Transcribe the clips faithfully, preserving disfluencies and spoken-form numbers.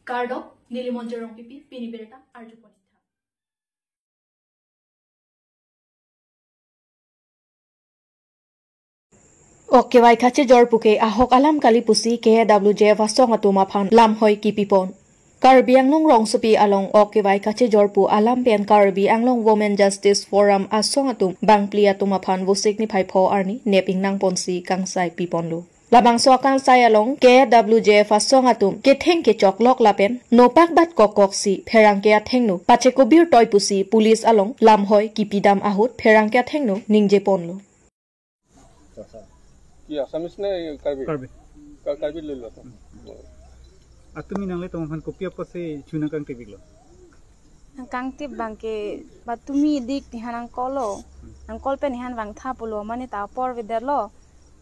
Kardom, neli Monjir Rongpipi, pini birta arjupon itha. Ok kevai kachejor puke ahok alam kali pusi K W J F asong atum aphan lamhoi kipipon. Karbi Anglong rongsopi along ok kevai kachejor pu alam pen Karbi Anglong Women Justice Forum asong atum bangphli atum aphan Vosik niphai pho arni nep ingnang ponsi kangsai piponlo. Labangso akangsai along K W J F asong atum ketheng kechoklok lapen nopak bat kokkoksi pherangke athengno pachekobir toi pusi police along lamhoi kipidam ahut pherangke athengno ningjeponlo. কি আছামিছ নে কাৰ্বি? কাৰ্বি। কা-, কাৰ্বিত লৈ লোৱা। তুমি নাংলে তোমাক কোপি আপছে চুনা কাং টিভিক লো। Nangkangtip abangke, ba tumi dik nihan nangkolo. Nangkol pen nihan vangtha pulo, mane ta apor avedetlo.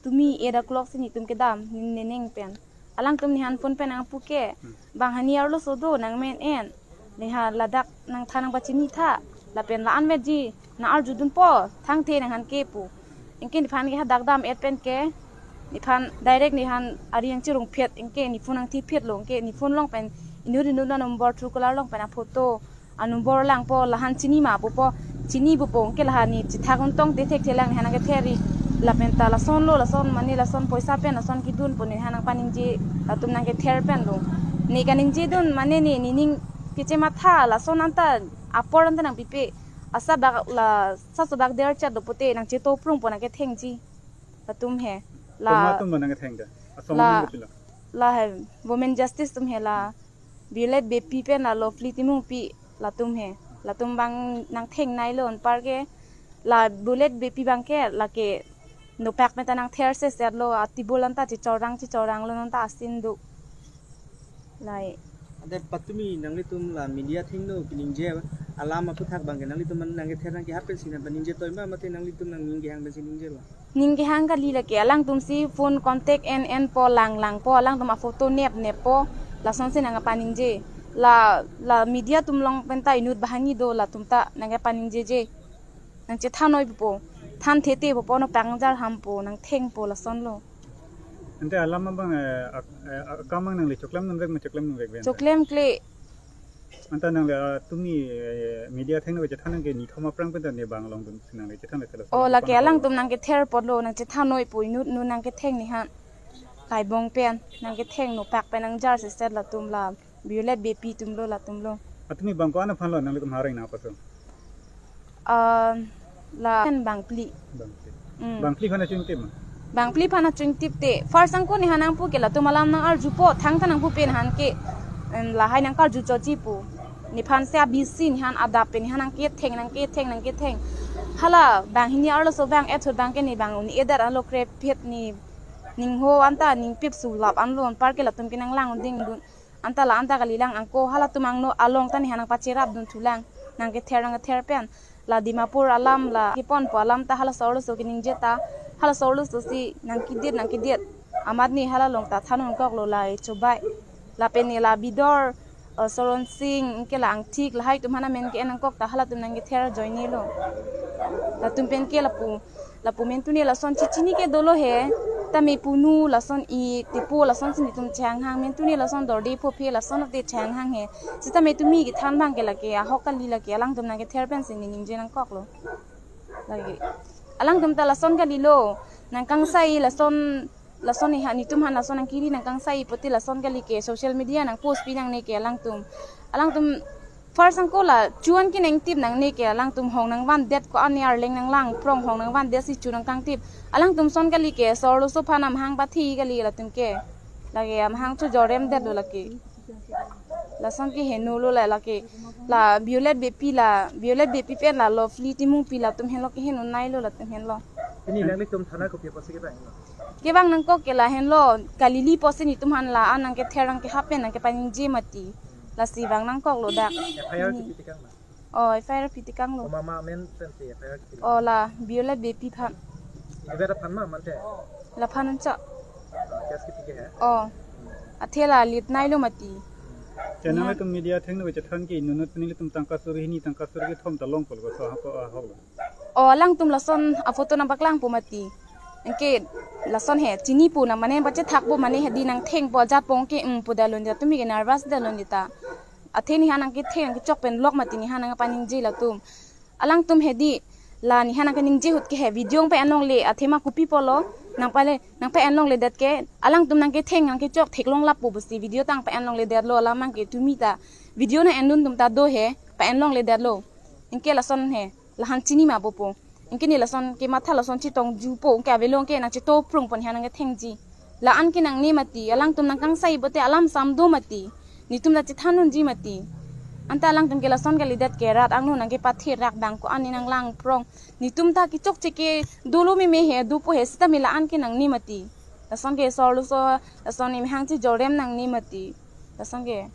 Tumi eight o'clock si netum kedam, ning neneng pen. Alangtum nihan phone pen nangpuke. Bang hani arloso do nangmen en. Neha ladak nangthan nangpachini tha. Lapen la-an meji, nang arjudunpo, thangthe nanghan ke pu. Anke nephan ke hadak dam-et pen ke, nephan direct nephan ari nangcherung phet, anke ne phone nangthi phetlo, anke ne phone along pen inut inut anumber Truecaller along pen aphoto, anumber langpo, lahan chini ma pupo, chini pupo, anke lahan ne chethak untong te thekthe lang nephan nangkether-i, lapen ta lasonlo, lason mane lason poisa pen lason kedun pu nephan nangpaningje, latum nangkether penlo. Ne kaningjedun mane ne nening kechematha, lason anta apor anta nangpipe. Asa bak la, sa so bak der chat do pute nangchetoprungpo nangkethengji. Latum he. La, Koma atum ba nangketheng da? Asong la, atum pilo? La he, Women Justice atum he la. Violet Beypi pen la Lovely Timungpi latum he. Latum abang nangthengnei lo anparke. La Violet Beypi abangke lake nopak meta nangther sesetlo, atibul anta chichorang chichoranglo, non ta asin do. Lai. Ante patumi nanglitum la media athengno kaningje alam aphuthak abangke nanglitum nangkether nangkehap pensi nangpaningje toi ma, mate nanglitum nangning kehang pensi ningje lo? Ning kehang kali lake, alangtum si phone contact en enpo, langlangpo, alangtum aphoto nep neppo, lasonsi nangpaningje. La, la media atum along pen ta inut banghini do, latum ta nangpaningjeje. Nangchethan noi pupo. Than thete pupo, nopak nangjar hampo, nangthengpo, lasonlo. Ante alam abang, eh, ak-, eh, akam abang nangli choklem nangvek ma choklem nangvek ven? Choklem kle. Anta nangli, ah, tumi, eh, media athengno chethan nangke nithom aphrang pen ta ne bang along dun nangli chethan le thela. Oh, lake alangtum nangkether apotlo, nangchethan noi pu inut nu nangketheng nephan. Kaibong pen, nangketheng nopak pen nangjar seset latum la. Violet Beypi atumlo, latumlo. Atumi bang ko-an aphanlo nanglitum hareng nangpaso? Ah, la pen bangphli. Bangphli. Hmm. Bangphli aphan achingtip ma? Bangphli aphan achingtip te. First angko nephan nangpuke latum alam nang-arjupo, thangta nangpupe nephan ke. Em, lahai nangkarju choji pu. Nephan si abisi nephan adap pen nephan nangketheng, nangketheng, nangketheng. Hala, banghini arloso bang-et ahut abangke ne bang un-edet alo krephet ne. Ningho anta ningpip sulap anlo anparke latum ke nanglang dingdun. Anta la anta kalilang angko halatum angno along ta nephan nangpacherapdun thulang. Nangkether nangkether pen. La Dimapur alam la keponpo alam ta halaso arloso keningje ta. Halaso arloso si nangkedit nangkedit. Amat ne hala along ta than nangkoklo la e chobai. Lapen ne la Bidor, eh, Soron Sing, anke la Angthik, lahai atum aphan amen ke-en nangkok ta halatum nangkether ajoine lo. Latum pen ke lapu. Lapu mentune lason chechini ke dolo he, tame punu lason i tepo lasonsi netum chehanghang, mentune lason dorde phophe lason te chehanghang he. Sitame tumi kethan abangke lake, ahok kali lake, alangtum nangkether pensi ne ningje nangkoklo. Lake. Alangtum ta lason kalilo, nangkangsai lason, lason neha netum aphan lason nangkiri nangkangsai pute lason kali ke, social media nangpost pi nangne ke alangtum. Alangtum first angko la chuan ke nangtip nangne ke alangtum hong nangvandet ko-an ne arleng nanglang prong hong nangvandet si chu nangkangtip. Alangtum son kali ke sorlo so aphan amahang pathi kali latum ke. Lake amahang chojoremdetlo lake. Lason ke henolo la lake. La Violet Beypi la, Violet Beypi pen la Lovely Timungpi latum henlo ke henlo nailo latum henlo. Pini nanglitum thana kopi apotsi kevang lo? Kevang nangkok ke lahenlo, kalili apotsi netum aphan la-an nangkether nangkehap pen nangkepaningje mati. Lasi vang nangkoklo dak. F I R kipi tekang ma? Oh, F I R kipi tekanglo. Koma ma amen pensi F I R kipi? Oh, la Violet Beypi aphan. Iduvet aphan ma mante? Laphan anchot. Case kipi ke he? Oh. Athe la lit nailo mati. Channel, ya, atum media athengno chethan ke inut inut pen ilitum tangka suri hini tangka suri kethom ta longpol ko so hako ahok lo. Oh, alangtum lason aphoto nangpaklangpo mati. Anke lason he chinipo nang mane bache thakpo mane hedi nangthengpo ajatpo ke, mm, pu dalun ta tumi ke nervous dalun ta. Athe nihan nangketheng nangkechok pen lok mati nihan nangpaningje latum. Alangtum hedi la nihan nangkaningje ahut ke he video nangpa-en longle, athema kopi pulo nangpale nangpa-en longledet ke, alangtum nangketheng nangkechok theklong lapo pusi video ta nangpa-en longledetlo, alam abang ke tumi ta video nang-endun atum ta do he pa-en longledetlo. Anke lason he lahan chini ma popo. Anke ne lason kematha lason chetongjupo, anke avelo anke nangcheto prungpo nihan nangkethengji. La-an ke nangne mati, alangtum nangkangsai pote alam sam do mati. Netum ta chethan unji mati. Anta alangtum ke lason kalidet ke rat angno nangkepathe rak bang ko-an ne nanglang prong. Netum ta kechokche ke dolo meme he, dopo he sitame la-an ke nangne mati. Lason ke sorlo so, lason ne mehang chejorem nangne mati. Lason ke.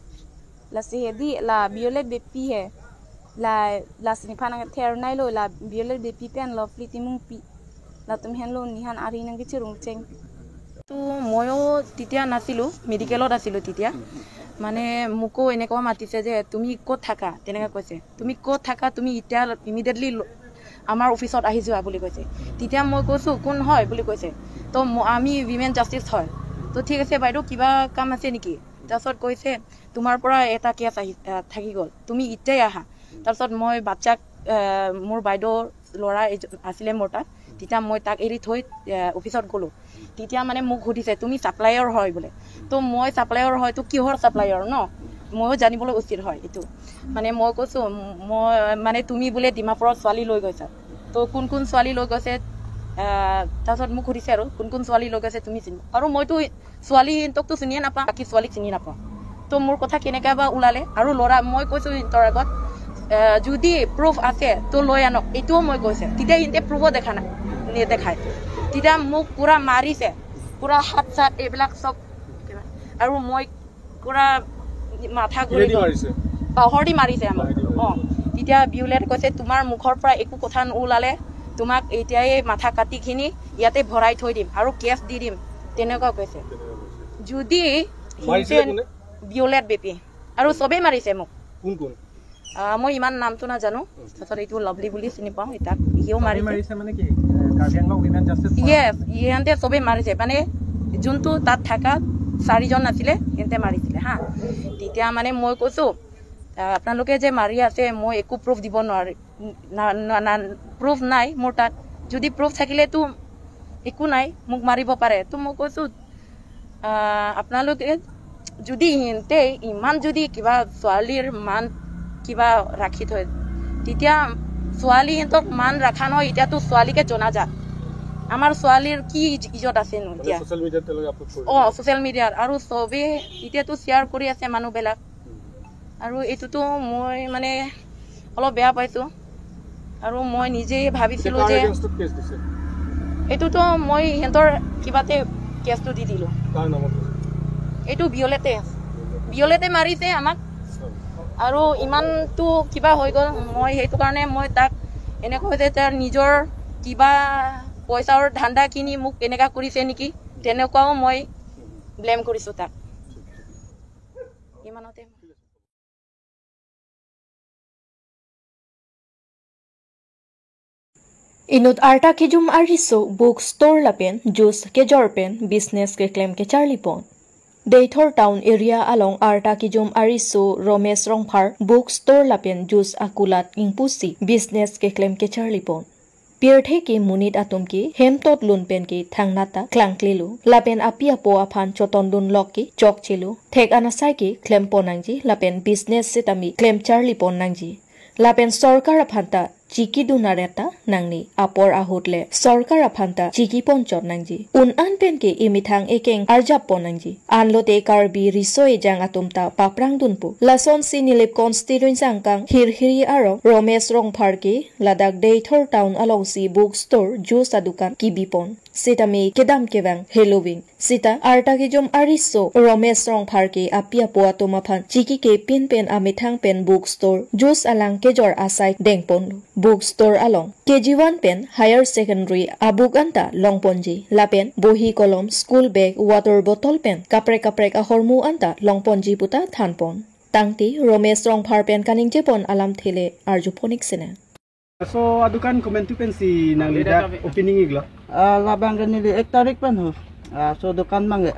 Lasi hedi la Violet Beypi he. La, lasi nephan nangther nailo la Violet Beypi pen Lovely Timungpi. Latum henlo nihan ari nangkechirungcheng. তো ময়ো তেতিয়া নাছিলোঁ, মেডিকেলত আছিলোঁ তেতিয়া। মানে মোকো এনেকুৱা মাতিছে যে, "তুমি ক'ত থাকা?" তেনেকৈ কৈছে। "তুমি ক'ত থাকা? তুমি এতিয়া ইমিডিয়েটলি ল-, আমাৰ অফিচত আহি যোৱা," বুলি কৈছে। তেতিয়া মই কৈছোঁ, "কোন হয়?" বুলি কৈছে। তো ম-, "আমি উইমেন জাষ্টিচ হয়।" "তো ঠিক আছে বাইদেউ, কিবা কাম আছে নেকি?" তাৰপিছত কৈছে, "তোমাৰ পৰা এটা কেছ আহি, আহ, থাকি গ'ল, তুমি এতিয়াই আহা।" তাৰপিছত মই বাচ্ছাক, আহ, মোৰ বাইদেউ ল'ৰা এজ-, আছিলে মোৰ তাত, তেতিয়া মই তাক এৰি থৈ, আহ, অফিচত গ'লোঁ। তেতিয়া মানে মোক সুধিছে, "তুমি ছাপ্লায়াৰ হয় বোলে।" তো মই ছাপ্লায়াৰ হয়, তো কিহৰ ছাপ্লায়াৰ ন? ময়ো জানিবলৈ উচিত হয় এইটো। মানে মই কৈছোঁ, "মই মানে তুমি বোলে ডিমাপুৰত ছোৱালী লৈ গৈছা।" তো কোন কোন ছোৱালী লৈ গৈছে, আহ, তাৰপিছত মোক সুধিছে আৰু কোন কোন ছোৱালী লৈ গৈছে তুমি চিনি। আৰু মইতো ছোৱালী সিহঁতকতো চিনিয়ে নাপাওঁ, বাকী ছোৱালীক চিনি নাপাওঁ। তো মোৰ কথা কেনেকে বা ওলালে? আৰু ল'ৰা, মই কৈছোঁ সিহঁতৰ আগত, আহ, যদি প্ৰুফ আছে তো লৈ আনক, এইটোও মই কৈছে। তেতিয়া সিহঁতে প্ৰুফো দেখা নাই, নেদেখায়। তেতিয়া মোক পুৰা মাৰিছে, পুৰা হাত চাত এইবিলাক চব। আৰু মই পুৰা মাথা ঘূৰি কিহেদি গ'ল। মাৰিছে? বাঁহৰ দি মাৰিছে আমাক। বাঁহেদি মাৰিছে। অ, তেতিয়া ভিঅ'লেটে কৈছে, "তোমাৰ মুখৰ পৰা একো কথা নোলালে, তোমাক এতিয়াই মাথা কাটিখিনি ইয়াতে ভৰাই থৈ দিম আৰু কেছ দি দিম," তেনেকুৱা কৈছে। তেনেকুৱা কৈছে। যদি মাৰিছিলে সিহঁতে কোনে? ভিঅ'লেট বেপী। আৰু চবেই মাৰিছে মোক। কোন কোন? আহ, মই ইমান নামটো নাজানো। উম। তাৰপিছত এইটো লভলি বুলি চিনি পাওঁ, এটাক সিও চবেই মাৰিছে। মাৰিছে মানে কি? এ, Karbi Anglong women justice forum. Yes, সিহঁতে চবেই মাৰিছে। মানে যোনটো তাত থকা চাৰিজন আছিলে, সিহঁতে মাৰিছিলে হা। তেতিয়া মানে মই কৈছোঁ, আহ, "আপোনালোকে যে মাৰি আছে, মই একো প্ৰুফ দিব নোৱাৰি, না, না, না, প্ৰুফ নাই মোৰ তাত। যদি প্ৰুফ থাকিলেতো একো নাই, মোক মাৰিব পাৰে।" তো মই কৈছোঁ, আহ, আপোনালোকে যদি সিহঁতে ইমান যদি কিবা ছোৱালীৰ মান কিবা ৰাখি থয়, তেতিয়া ছোৱালী সিহঁতক মান ৰখা নহয়, এতিয়াতো ছোৱালীকে জনাজাত। আমাৰ ছোৱালীৰ কি ইজ-, ইজ্জত আছেনো মানে এতিয়া? ছ'চিয়েল মিডিয়াত তেওঁলোকে আপলোড কৰি অ, দিয়ে। ছ'চিয়েল মিডিয়াত আৰু চবেই এতিয়াতো শ্বেয়াৰ কৰি আছে মানুহবিলাক। উম। আৰু এইটোতো মই মানে অলপ বেয়া পাইছোঁ। আৰু মই নিজে ভাবিছিলোঁ কাৰ যে এগেইনষ্টত কেছ দিছে? এইটোতো মই সিহঁতৰ কিবাতে কেছটো দি দিলোঁ। কাৰ নামত? এইটো ভিঅ'লেটে। ভিঅ'লেটে মাৰিছে আমাক। হয়। আৰু ইমানটো কিবা হৈ গ'ল, মই সেইটো কাৰণে মই তাক এনেকৈ যে তাৰ নিজৰ কিবা পইচাৰ ধান্দা কিনি মোক এনেকা কৰিছে নেকি, তেনেকুৱাও মই ব্লেম কৰিছোঁ তাক। ইমানতে। Inut arta kejum ariso book store lapen juice kejor pen business keklem kecharlipon. Deithor town area along arta kejum ariso Romesh Rongphar book store lapen juice akulat ingpusi business keklem kecharlipon. Pirthe ke monit atum ke hem tot lun pen ke thangnat ta klangklelo. Lapen api apo aphan choton dunlok ke chokchelo. Thek anasai ke klempon nangji lapen business sitame klem charlipon nangji. Lapen sorkar aphan ta chiki dun aret ta nangne, apor ahut le sorkar aphan ta chiki ponchot nangji. Un an pen ke emethang ekeng arjap pon nangji. Anlote Karbi riso ejang atum ta paprang dunpo. Lasonsi Nilip constituency angkang Hirhiri arong Romesh Rongphar ke ladak Deithor town alongsi book store juice adukan kibipon. Sitame kedam kevang heloving. Sita arta kejum ariso Romesh Rongphar ke api apo atum aphan chiki kepin pen amethang pen book store juice alang kejor asai dengponlo. Book store along K G one pen higher secondary abook anta longponji. Lapen bohi kolom, school bag, water bottle pen kaprek kaprek ahormu anta longponji puta thanpon. Tangte Romesh Rongphar pen kaningjepon alamthe le arjuphonik sene. So adukan komantu pensi nangli dak opening iklo? Ah, labang ke neli ek tarik pen ho. Ah, so dukan abang ke.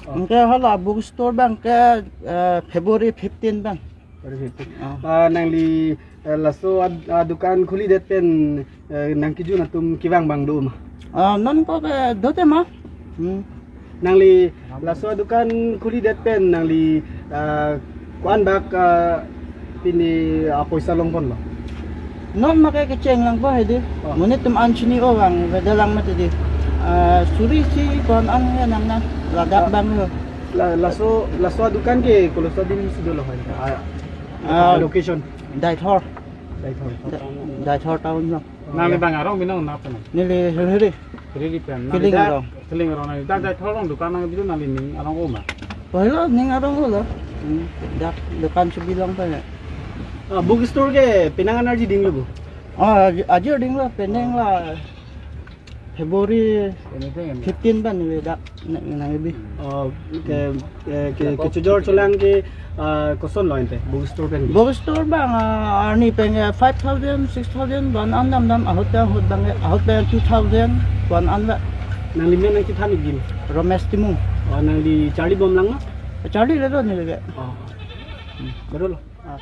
Oh. Anke hala bookstore abang ke, ah, February fifteen abang. February fifteen. Ah. Ah, nangli, eh, laso ad-, adukan khuli det pen, eh, nangkejun atum kevang abang do ma? Ah, non ko ke do te ma. Hmm. Nangli laso adukan khuli det pen nangli, ah, ko-an bak, ah, pini, ah, poisa longponlo? Non make kecheng lang po hedi. Oh. Monit atum an chini-o abang, vedalang mati di. Ah, suri isi ko-an an ya nam na. Ladak Ah. abang lo. La, laso, laso adukan ke koloso adim si dolo hai? Ah, Ah, location? Deithor. Deithor. De-, Deithor town lo. Nangli bang arong binong nangpen? Neli Hirhiri. Hirhiri pen. Nangli Piling dak arong. Piling arong nangli dak Deithor along dukan nangbi do, nangli ning arong o ma? Pahilo ning arong o lo. Hmm, dak dukan chebi long pen. Ah, bookstore ke penang an arji dinglo bo? Ah, aji, aji dinglo, penang la February Anything, anything. fifteen pen neli dak nang, nangbi. Oh, ke, ke, ke, kechojor chelang ke, ah, koson lo ente, bookstore pen? Bookstore abang, ah, arni pen, ah, five thousand, six thousand, ko-an an dam dam, ahut pen, ahut abang, ahut pen two thousand, ko-an an ba. Nangli men nangkethan ik gin? Romesh Timung. Oh, nangli charli bom lang ma? Charli le do neli ke. Oh. Baru lo. Ah.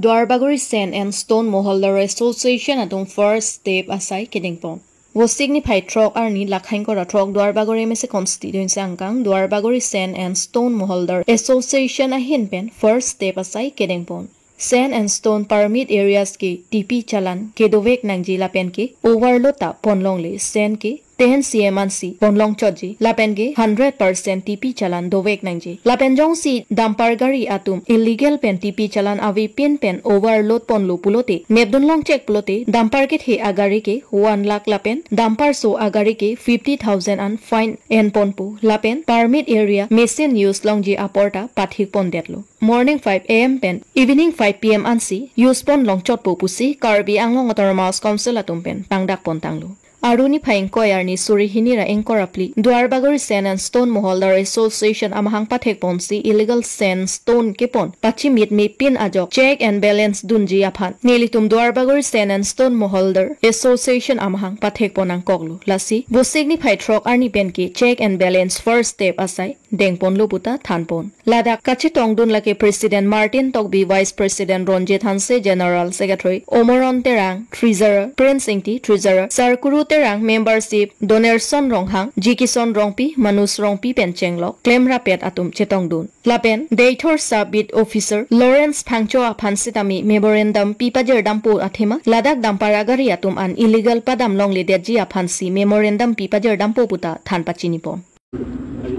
Duarbagori Sand and Stone Moholdar Association atum first step asai kedengpon. Vosik niphai throk arni lakhang kora throk Duarbagori M A C constituency angkang Duarbagori Sand and Stone Moholdar Association ahin pen first step asai kedengpon. Sand and stone permit areas ke T P challan kedovek nangji lapen ke overload ta ponlongle, sand ke ten C M ansi ponlong chotji lapen ke hundred percent T P challan dovek nangji. Lapen jongsi dumper gari atum illegal pen T P challan avepin pen overload ponlo pulote, nepdun longchek pulote, dumper kethe agari ke one lakh lapen dumper so agari ke fifty thousand an fine enponpo lapen permit area machine use longji apor ta pathik pondetlo. Morning five A M pen evening five P M ansi use ponlong chotpo pusi Karbi Anglong Autonomous Council atum pen tangdak pontanglo. Aru niphai ingkoi arni suri hini ra ingkoi ra phli Duarbagori Sand and Stone Moholdar Association amahang pathekponsi illegal sand stone kepon pachimit mepin ajok check and balance dunji aphan nelitum Duarbagori Sand and Stone Moholdar Association amahang pathekpon nangkoklo. Lasi vosik niphai throk arni pen ke check and balance first step asai dengponlo puta thanpon. Ladak kachetongdun lake President Martin Tokbi, Vice President Ronjit Hanse, General Secretary Omoron Terang, Treasurer Prince Ingti, Treasurer Sarkuru Terang, Membership Donerson Ronghang, Jikison Rongpi, Manus Rongpi pen chenglok klemrapet atum chetongdun. Lapen Deithor Sub Beat Officer Lawrence Phangcho aphan sitame memorandum pipajirdampo athema ladak dumper agari atum an illegal padam longledetji aphansi memorandum pipajirdampo puta than pachinipon.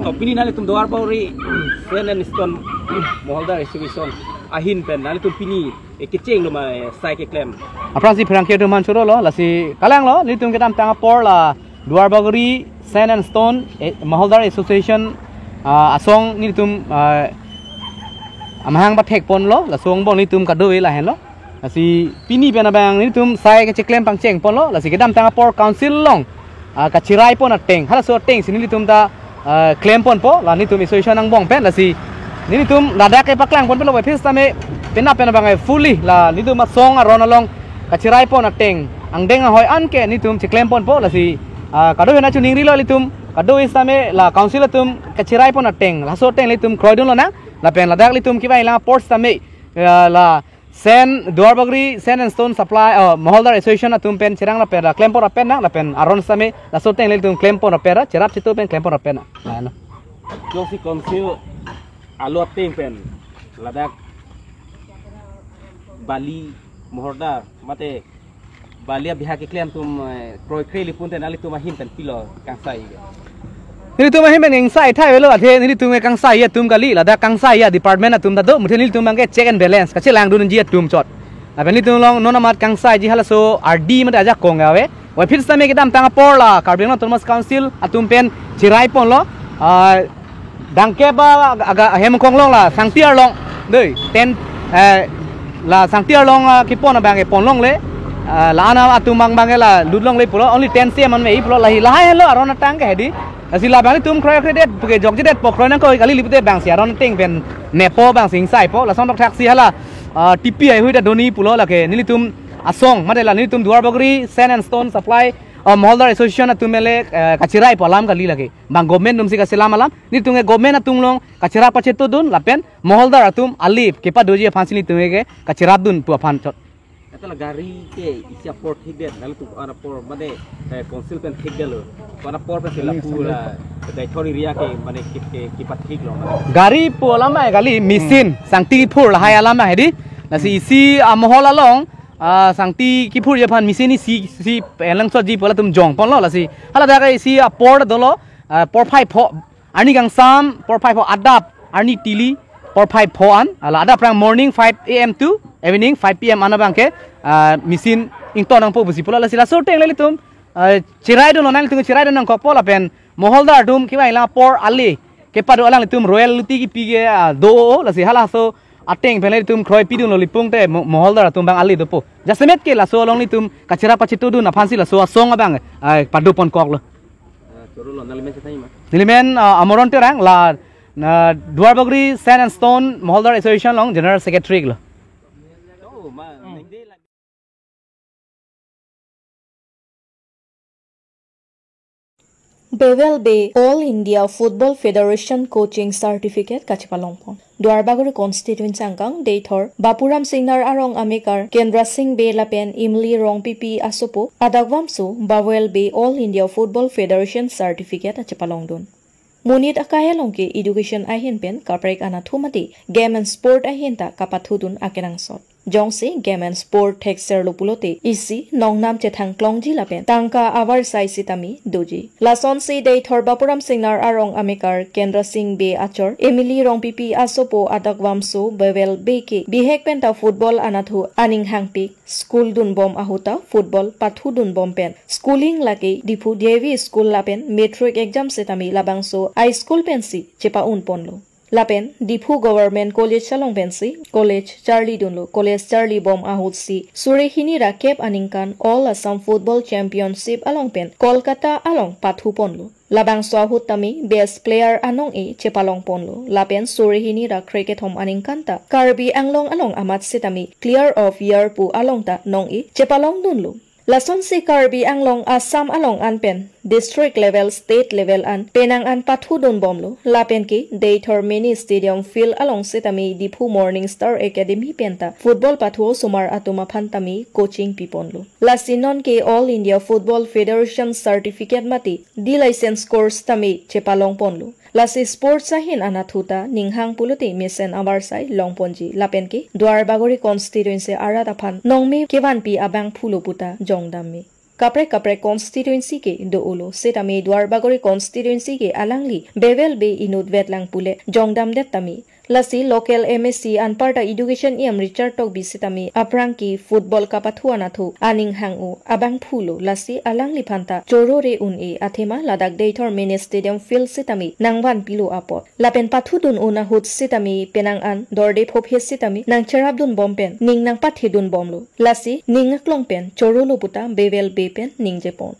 To pini nanglitum Duarbagori Sand and Stone Moholdar Association ahin pen nanglitum pini, eh, kecheng lo ma, eh, sai keklem? Aphrangsi pherangke atum aphan chorolo, lasi kalanglo, nelitum kedamtang apor la Duarbagori Sand and Stone, eh, Moholdar Association, ah, asong nelitum, ah, amahang pathekponlo, laso angbong nelitum kadoi lahenlo. Lasi pini pen abang nelitum sai kecheklem pangchengponlo, lasi kedamtang apor council along, ah, kacheraipon ateng, halaso atengsi nelitum ta, ah, klemponpo, la nelitum association angbong pen, lasi nelitum ladak kepaklangponpo lo, office tame penap pen abang, eh, fully la nelitum asong aron along kacheraipon ateng angdeng ahoi anke nelitum cheklemponpo, lasi, ah, kadokave na chuningrilo nelitum, kadokave sitame la council atum kacheraipon ateng, laso ateng nelitum kroidun lonang, lapen ladak nelitum kevang lang apor sitame, ah, la Sand, Duarbagori Sand and Stone Supply, oh, Moholdar Association atum pen cherang lapen la klempon rapet nang, lapen aron sitame laso ateng nelitum klempon rapet ra, cherap chitu pen klempon rapet nang. Nah, no. Jongsi council alo ateng pen ladak bali moholdar mate bali abiha keklem atum, eh, kroikre li pute nanglitum ahin pen pilo kangsai? Nelitum ahin pen kangsai thai avelo, athe nelitum kangsai atum kali, ladak kangsai a-department atum ta do, muthe nelitum abang ke check and balance kachelangdunji atum chot. Lapen nelitum along non amat kangsaiji halaso ardi mate ajakong ave. Wai phit sitame kedamtang apor la Karbi Anglong Autonomous Council atum pen cheraiponlo. Ah, dangkep a, aga, aga hem kong long la Sangti arlong. Dei, ten, eh, la Sangti arlong, ah, kepon abang kepon longle. Ah, la ana atum abang abang la lut longle pulo, only ten C M an me pulo, lahi lahai helo aron ateng ke hedi. Lasi labang nelitum kroikredet puke jokjedet po kroi nangkok kali li pute bang si aron ateng pen mepo bang si ingsai po lason thakthaksi hala, ah, T P ai hui ta doni pulo lake nelitum asong mate la nelitum Duar Bagori Sand and Stone Supply, ah, Moholdar Association atum ele, eh, kachirai po alam kali lake. Bang government atum si kaselam alam, nelitum ke government atum along kacherap kachetodun lapen Moholdar atum ale kepadoji aphan si nelitum ke kacherapdun pu aphan chot. Eta la gari ke isi apor thikdet, lalu tu ana apor mane, eh, council pen thikdet lo. Ko ana apor pen si lapu la Deithor area ke mane ki, ki, kipathik lo mane. Gari pu alam ai kali, machine, sangti kiphur lahai alam ai di. Lasi isi, ah, Mohol along, ah, sangti kiphurji aphan machine isi, isi elang sotji pu latum jongponlo lasi. Hala dak isi apor dolo, ah, porphai pho, arni kangsam porphai pho adap, arni tili porphai pho an, hala adap rang morning five A M to evening five P M an abang ke, ah, machine ington nangpo pusi pulo lasi laso ateng le nelitum, ah, cheraidun lo nang nelitum cheraidun nangkokpo lapen Moholdar atum kiba ila apor ale kepado alanglitum royalty kipi ke, ah, do lasi halaso ateng pen nelitum kroipidun lo lipung te Mo-, Moholdar atum bang ale dopo. Jasemet ke laso along nelitum kacherap kachetodun aphan si laso asong abang, ah, padoponkok lo. Ah, choro lo, nangli men chethan ma? Neli men, ah, Amoron Terang la, na, Duar Bagori Sand and Stone Moholdar Association along General Secretary lo. Oh, ma, nengde la. Bewel Bey All India Football Federation Coaching Certificate kachepalongpon. Duar Bagori Constituency angkang Deithor Bapuram Singnar arong amekar Kendra Singh Bey lapen Imli Rongpipi asopo adakvamso Bewel Bey All India Football Federation Certificate achepalongdun. Monit akai along ke education ahin pen kaprek anatthu mate game and sport ahin ta kapathudun akenangsot. Jongsi game and sport thekser lo pulote isi nongnam chethang klongji lapen tangka avarsai sitame doji. Lasonsi Deithor Bapuram Singnar arong amekar Kendra Singh Bey achor Imli Rongpipi asopo adakvamso Bewel Bey ke bihek penta football anatthu aning hangpik, school dunbom ahut ta football pathudunbom pen schooling lake Diphu D A V school lapen matric exam sitame labangso a school pensi chepa-unponlo. Lapen Diphu Government College along pensi college charlidunlo. College charlibom ahutsi suri hini ra kep aningkan All Assam Football Championship along pen Kolkata along pathuponlo. Labangso ahut tame best player anong-e chepalongponlo. Lapen suri hini ra krekethom aningkan ta Karbi Anglong along amat sitame Player of Year pu along ta nong-e chepalongdunlo. Lasonsi Karbi Anglong Assam along an pen district level, state level an penang an pathudunbomlo. Lapen ke Deithor Mini Stadium field along sitame Diphu Morning Star Academy penta football pathu osomar atum aphan tame coaching piponlo. Lasi non ke All India Football Federation Certificate mate D license course tame chepalongponlo. Lasi sports ahin anatthu ta ninghang pulote mesen avarsai longponji. Lapen ke Duar Bagori Constituency arat aphan nongme kevanpi abangphulo puta jongdam me. Kaprek kaprek constituency ke do-olo. Sitame Duar Bagori Constituency ke alangli Bewel Bey inut vetlang pule jongdamdet tame. Lasi local M A C anparta education E M Richard Tokbi sitame aphrang ke football kapathu anatthu aning hang-o abangphulo. Lasi alangliphan ta choro re un-e athema ladak Deithor Mini Stadium field sitame nangvanpilo apot. Lapen pathudun-un ahut sitame penang an dorde phophe sitame nangcherapdunbom pen ning nangpathedunbomlo. Lasi ning aklong pen chorolo puta Bewel Bey pen ningjepon.